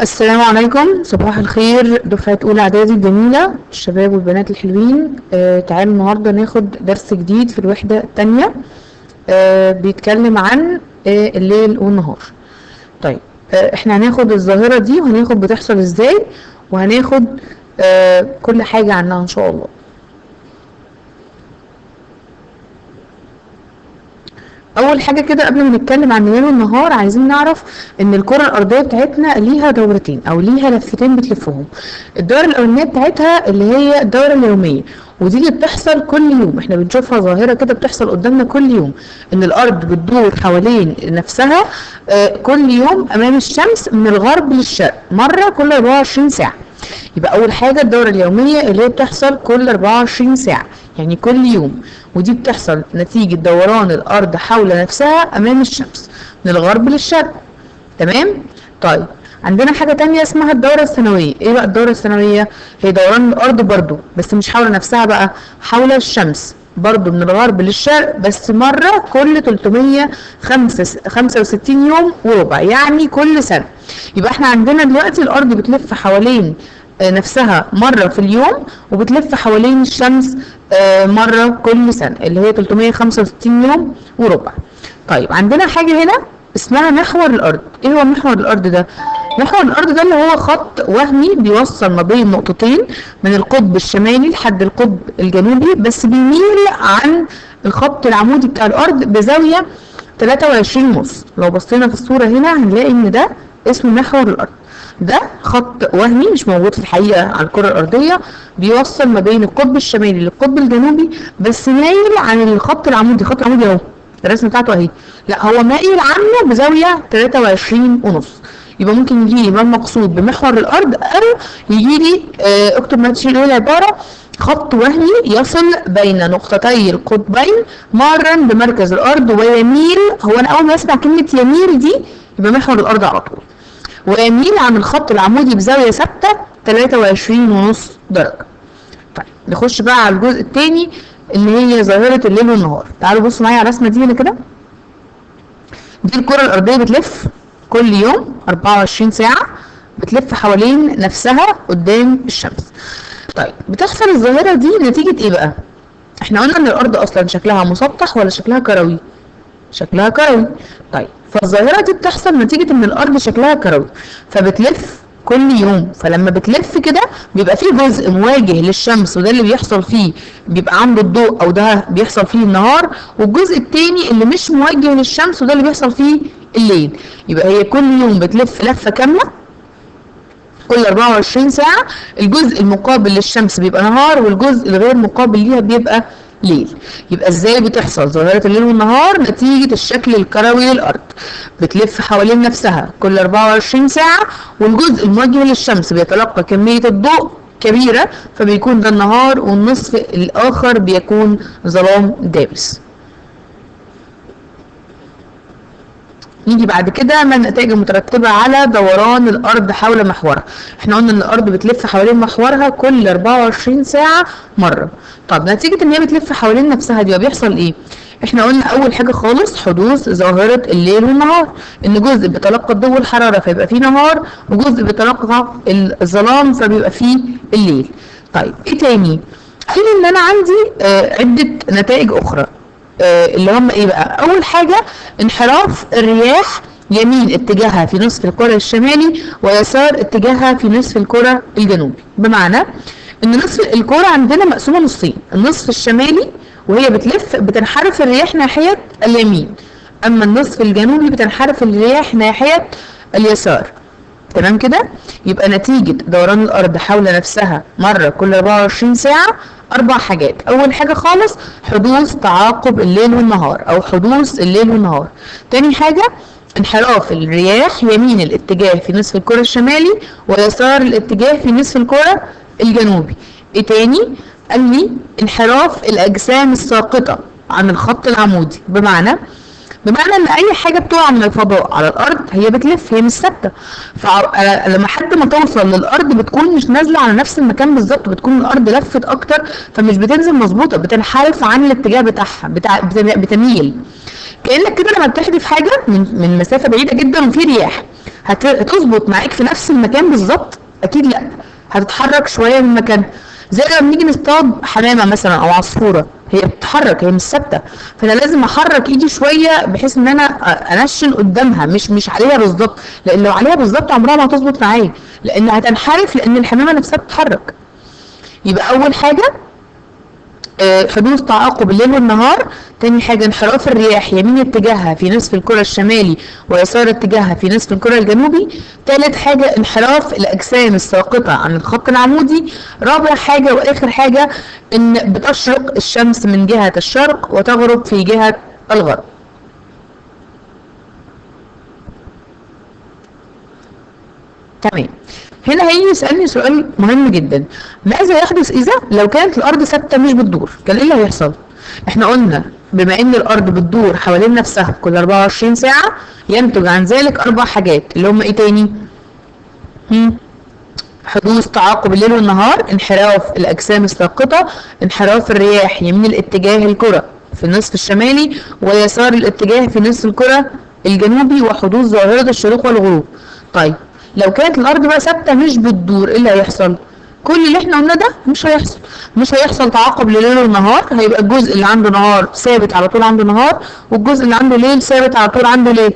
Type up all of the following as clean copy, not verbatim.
السلام عليكم، صباح الخير دفعة أولى إعدادي الجميلة، الشباب والبنات الحلوين. تعالوا النهاردة ناخد درس جديد في الوحدة التانية. بيتكلم عن الليل والنهار. طيب، احنا هناخد الظاهرة دي وهناخد بتحصل ازاي وهناخد كل حاجة عنها ان شاء الله. اول حاجة كده قبل ما نتكلم عن الليل والنهار، عايزين نعرف ان الكره الارضية بتاعتنا ليها دورتين او ليها لفتين بتلفهم. الدورة الاولانية بتاعتها اللي هي الدورة اليومية، ودي اللي بتحصل كل يوم، احنا بنشوفها ظاهره كده بتحصل قدامنا كل يوم، ان الارض بتدور حوالين نفسها كل يوم امام الشمس من الغرب للشرق مرة كل 24 ساعة. يبقى اول حاجة الدورة اليومية اللي هي بتحصل كل 24 ساعة، يعني كل يوم، ودي بتحصل نتيجة دوران الارض حول نفسها امام الشمس من الغرب للشرق. تمام؟ طيب عندنا حاجة تانية اسمها الدورة السنوية. ايه بقى الدورة السنوية؟ هي دوران الارض برضو، بس مش حول نفسها بقى، حول الشمس برضو من الغرب للشرق، بس مرة كل 365 يوم وربع، يعني كل سنة. يبقى احنا عندنا دلوقتي الارض بتلف حوالين نفسها مرة في اليوم، وبتلف حوالين الشمس مرة كل سنة اللي هي 365 يوم وربع. طيب عندنا حاجة هنا اسمها محور الأرض. ايه هو محور الأرض ده؟ محور الأرض ده اللي هو خط وهمي بيوصل ما بين نقطتين من القطب الشمالي لحد القطب الجنوبي، بس بيميل عن الخط العمودي بتاع الأرض بزاوية 23.5. لو بصينا في الصورة هنا هنلاقي إن ده اسمه محور الأرض. ده خط وهمي مش موجود في الحقيقة على الكرة الأرضية، بيوصل ما بين القطب الشمالي للقطب الجنوبي، بس مايل عن الخط العمودي. الخط العمودي اهو، الرسمة بتاعته اهي، لا هو مايل عنه بزاوية 23.5. يبقى ممكن يجي لي ما المقصود بمحور الأرض، أو يجي لي اكتب ما تشيل ايه العبارة، خط وهمي يصل بين نقطتي القطبين مارا بمركز الأرض ويميل. هو أنا أول ما أسمع كلمة يميل دي يبقى محور الأرض على طول، ويميل عن الخط العمودي بزاوية ثابتة 23.5 درجة. طيب نخش بقى على الجزء الثاني اللي هي ظاهرة الليل والنهار. تعالوا بصوا معايا على الرسمة دي هنا كده. دي الكرة الأرضية بتلف كل يوم 24 ساعة، بتلف حوالين نفسها قدام الشمس. طيب بتحصل الظاهرة دي نتيجة ايه بقى؟ احنا قلنا ان الأرض أصلا شكلها مسطح ولا شكلها كروي؟ شكلها كروي. طيب فالظاهرة دي بتحصل نتيجة ان الارض شكلها كروي، فبتلف كل يوم. فلما بتلف كده بيبقى فيه جزء مواجه للشمس، وده اللي بيحصل فيه بيبقى عنده الضوء، او ده بيحصل فيه النهار، والجزء التاني اللي مش مواجه للشمس وده اللي بيحصل فيه الليل. يبقى هي كل يوم بتلف لفة كاملة كل 24 ساعة، الجزء المقابل للشمس بيبقى نهار، والجزء الغير مقابل ليها بيبقى ليل. يبقى ازاي بتحصل ظاهرة الليل والنهار؟ نتيجة الشكل الكروي للأرض، بتلف حوالين نفسها كل 24 ساعة، والجزء المواجه للشمس بيتلقى كمية الضوء كبيرة، فبيكون ده النهار، والنصف الآخر بيكون ظلام دامس. نيجي بعد كده ما النتائج المترتبة على دوران الأرض حول محورها. احنا قلنا ان الأرض بتلف حوالين محورها كل 24 ساعة مرة. طب نتيجة ان هي بتلف حوالين نفسها دي بيحصل ايه؟ احنا قلنا اول حاجة خالص حدوث ظاهرة الليل والنهار، ان جزء بيتلقى الضوء والحرارة فيبقى فيه نهار، وجزء بيتلقى الظلام فبيبقى فيه الليل. طيب ايه تاني؟ قال ان انا عندي عدة نتائج اخرى، اللي هم ايه بقى؟ اول حاجة انحراف الرياح يمين اتجاهها في نصف الكرة الشمالي ويسار اتجاهها في نصف الكرة الجنوبي. بمعنى ان نصف الكرة عندنا مقسومة نصين، النصف الشمالي وهي بتلف بتنحرف الرياح ناحية اليمين، اما النصف الجنوبي بتنحرف الرياح ناحية اليسار. تمام كده؟ يبقى نتيجة دوران الأرض حول نفسها مرة كل 24 ساعة أربع حاجات. أول حاجة خالص حدوث تعاقب الليل والنهار أو حدوث الليل والنهار. تاني حاجة انحراف الرياح يمين الاتجاه في نصف الكرة الشمالي ويسار الاتجاه في نصف الكرة الجنوبي. ايه تاني؟ قال لي انحراف الأجسام الساقطة عن الخط العمودي. بمعنى ان اي حاجة بتقع من الفضاء على الارض هي بتلف، هي مش ثابتة، فلما حد ما توصل للارض بتكون مش نازله على نفس المكان بالظبط، بتكون الارض لفت اكتر، فمش بتنزل مظبوطة، بتنحرف عن الاتجاه بتاعها، بتميل. كانك كده لما بتحدف حاجة من مسافة بعيدة جدا وفي رياح، هتظبط معاك في نفس المكان بالظبط؟ اكيد لا، هتتحرك شوية من مكانها. زي لما بنيجي نصطاد حمامه مثلا او عصفوره، هي بتتحرك، هي مش ثابتة، فانا لازم احرك ايدي شوية بحيث ان انا انشن قدامها، مش عليها بالظبط، لان لو عليها بالظبط عمرها ما هتظبط معايا، لان هتنحرف، لان الحمامة نفسها بتتحرك. يبقى اول حاجة حدوث تعاقب الليل والنهار. تاني حاجة انحراف الرياح يمين اتجاهها في نصف الكرة الشمالي ويسار اتجاهها في نصف الكرة الجنوبي. تالت حاجة انحراف الأجسام الساقطة عن الخط العمودي. رابع حاجة وآخر حاجة إن بتشرق الشمس من جهة الشرق وتغرب في جهة الغرب. تمام. هنا هيجي يسألني سؤال مهم جدا، ماذا يحدث إذا لو كانت الأرض ثابتة مش بتدور؟ كان إيه اللي هيحصل؟ إحنا قلنا بما إن الأرض بتدور حوالين نفسها كل 24 ساعة، ينتج عن ذلك 4 حاجات اللي هم إيه تاني؟ حدوث تعاقب الليل والنهار، انحراف الأجسام الساقطة، انحراف الرياح يمين الاتجاه الكرة في النصف الشمالي ويسار الاتجاه في نصف الكرة الجنوبي، وحدوث ظاهرة الشروق والغروب. طيب لو كانت الأرض بقى ثابتة مش بتدور، إيه اللي هيحصل؟ كل اللي احنا قلناه ده مش هيحصل. مش هيحصل تعاقب لليل والنهار، هيبقى الجزء اللي عنده نهار ثابت على طول عنده نهار، والجزء اللي عنده ليل ثابت على طول عنده ليل،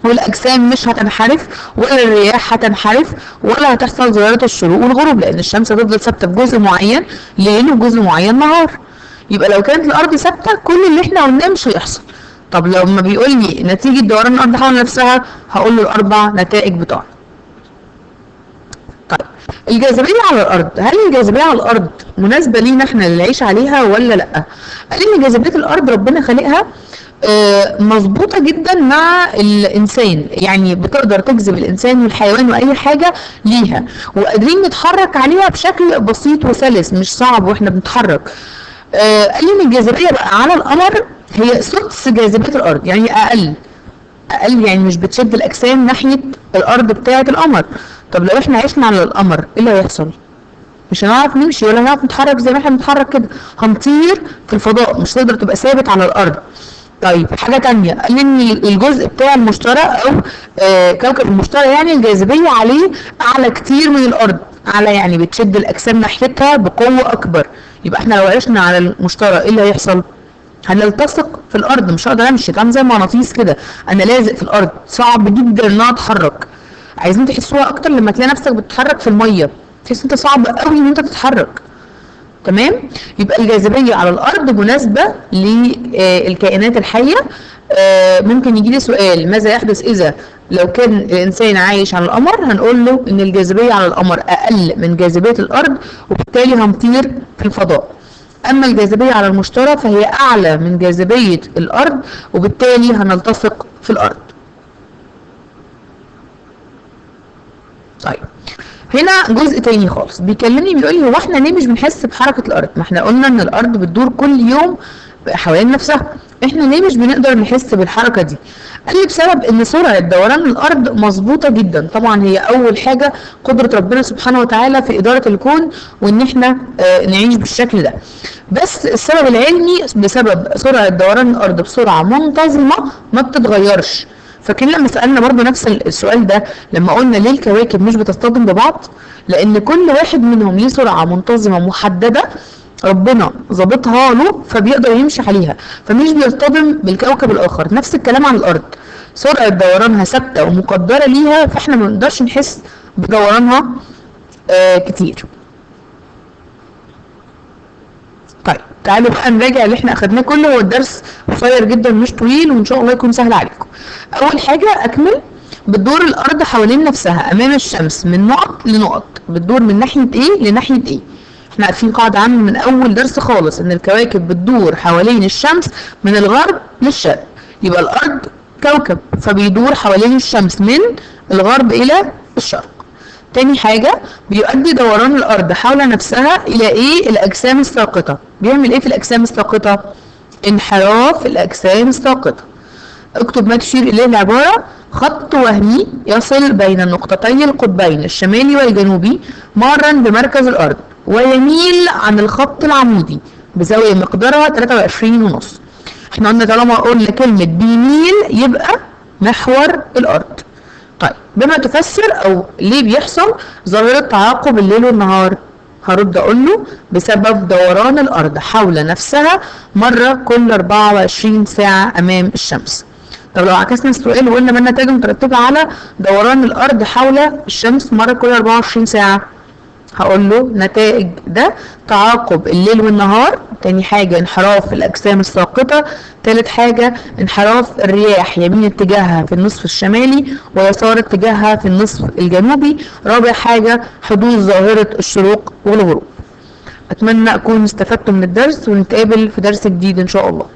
والأجسام مش هتنحرف ولا الرياح هتنحرف ولا هتحصل ظاهرة الشروق والغروب، لأن الشمس هتفضل ثابتة في جزء معين ليل وجزء معين نهار. يبقى لو كانت الأرض ثابتة كل اللي احنا قلناه مش هيحصل. طب لو ما بيقول لي نتيجة دوران الأرض حول نفسها، هقول له ال4 نتائج بتوعنا. طيب الجاذبية على الأرض، هل الجاذبية على الأرض مناسبة لينا احنا للعيش عليها ولا لأ؟ قال إن جاذبية الأرض ربنا خالقها مظبوطة جدا مع الإنسان، يعني بتقدر تجذب الإنسان والحيوان وأي حاجة ليها، وقادرين نتحرك عليها بشكل بسيط وسلس، مش صعب واحنا بنتحرك. قال إن الجاذبية بقى على القمر هي سدس جاذبية الأرض، يعني أقل، يعني مش بتشد الأجسام ناحية الأرض بتاعة القمر. طب لو احنا عشنا على القمر ايه اللي هيحصل؟ مش هنعرف نمشي ولا هنعرف نتحرك زي ما احنا بنتحرك كده، هنطير في الفضاء، مش هتقدر تبقى ثابت على الأرض. طيب حاجة تانية، قال إن الجزء بتاع المشتري أو كوكب المشتري، يعني الجاذبية عليه أعلى كتير من الأرض، أعلى يعني بتشد الأجسام ناحيتها بقوة أكبر. يبقى احنا لو عشنا على المشتري ايه اللي هيحصل؟ هنلتصق في الأرض، مش هقدر أمشي، طبعا زي مغناطيس كده، أنا لازق في الأرض، صعب جدا إن أنا أتحرك. عايزين تحسوها أكتر لما تلاقي نفسك بتتحرك في المية، تحس أنت صعب قوي إن أنت تتحرك. تمام؟ يبقى الجاذبية على الأرض مناسبة للكائنات الحية. ممكن يجي لي سؤال ماذا يحدث إذا لو كان الإنسان عايش على القمر؟ هنقول له إن الجاذبية على القمر أقل من جاذبية الأرض، وبالتالي هنطير في الفضاء. أما الجاذبية على المشتري فهي أعلى من جاذبية الأرض، وبالتالي هنلتصق في الأرض. طيب هنا جزء تاني خالص بيكلمني بيقول لي هو احنا ليه مش بنحس بحركة الأرض؟ ما احنا قلنا إن الأرض بتدور كل يوم حوالين نفسها، احنا ليه مش بنقدر نحس بالحركة دي؟ قال لي بسبب إن سرعة دوران الأرض مظبوطة جدا. طبعا هي أول حاجة قدرة ربنا سبحانه وتعالى في إدارة الكون وإن احنا نعيش بالشكل ده، بس السبب العلمي بسبب سرعة دوران الأرض بسرعة منتظمة ما بتتغيرش. فاكرين لما سألنا برضو نفس السؤال ده لما قلنا ليه الكواكب مش بتصطدم ببعض؟ لأن كل واحد منهم ليه سرعة منتظمة محددة ربنا ظابطها له فبيقدر يمشي عليها، فمش بيصطدم بالكوكب الآخر. نفس الكلام عن الأرض، سرعة دورانها ثابتة ومقدرة ليها، فاحنا ما نقدرش نحس بدورانها كتير. طيب تعالوا بقى نراجع اللي احنا اخدناه كله، هو الدرس قصير جدا مش طويل وان شاء الله يكون سهل عليكم. اول حاجة اكمل، بتدور الارض حوالين نفسها امام الشمس من نقط لنقط، بتدور من ناحية ايه لناحيه ايه؟ احنا عارفين قاعدة عامة من اول درس خالص ان الكواكب بتدور حوالين الشمس من الغرب للشرق، يبقى الارض كوكب فبيدور حوالين الشمس من الغرب الى الشرق. تاني حاجة بيؤدي دوران الأرض حول نفسها إلى إيه؟ الأجسام الساقطة. بيعمل إيه في الأجسام الساقطة؟ انحراف الأجسام الساقطة. اكتب ما تشير إليه العبارة: خط وهمي يصل بين النقطتين القطبين الشمالي والجنوبي مارا بمركز الأرض ويميل عن الخط العمودي بزاوية مقدارها 23.5. احنا قلنا طالما قلنا كلمة بيميل يبقى محور الأرض. طيب بما تفسر او ليه بيحصل ظاهرة تعاقب الليل والنهار؟ هرد اقول له بسبب دوران الارض حول نفسها مرة كل 24 ساعة امام الشمس. طب لو عكسنا السؤال وقلنا ما النتائج المترتبة على دوران الارض حول الشمس مرة كل 24 ساعة؟ هقول له نتائج ده تعاقب الليل والنهار، تاني حاجة انحراف الأجسام الساقطة، تالت حاجة انحراف الرياح يمين اتجاهها في النصف الشمالي ويسار اتجاهها في النصف الجنوبي، رابع حاجة حدوث ظاهرة الشروق والغروب. أتمنى أكون استفدتم من الدرس، ونتقابل في درس جديد إن شاء الله.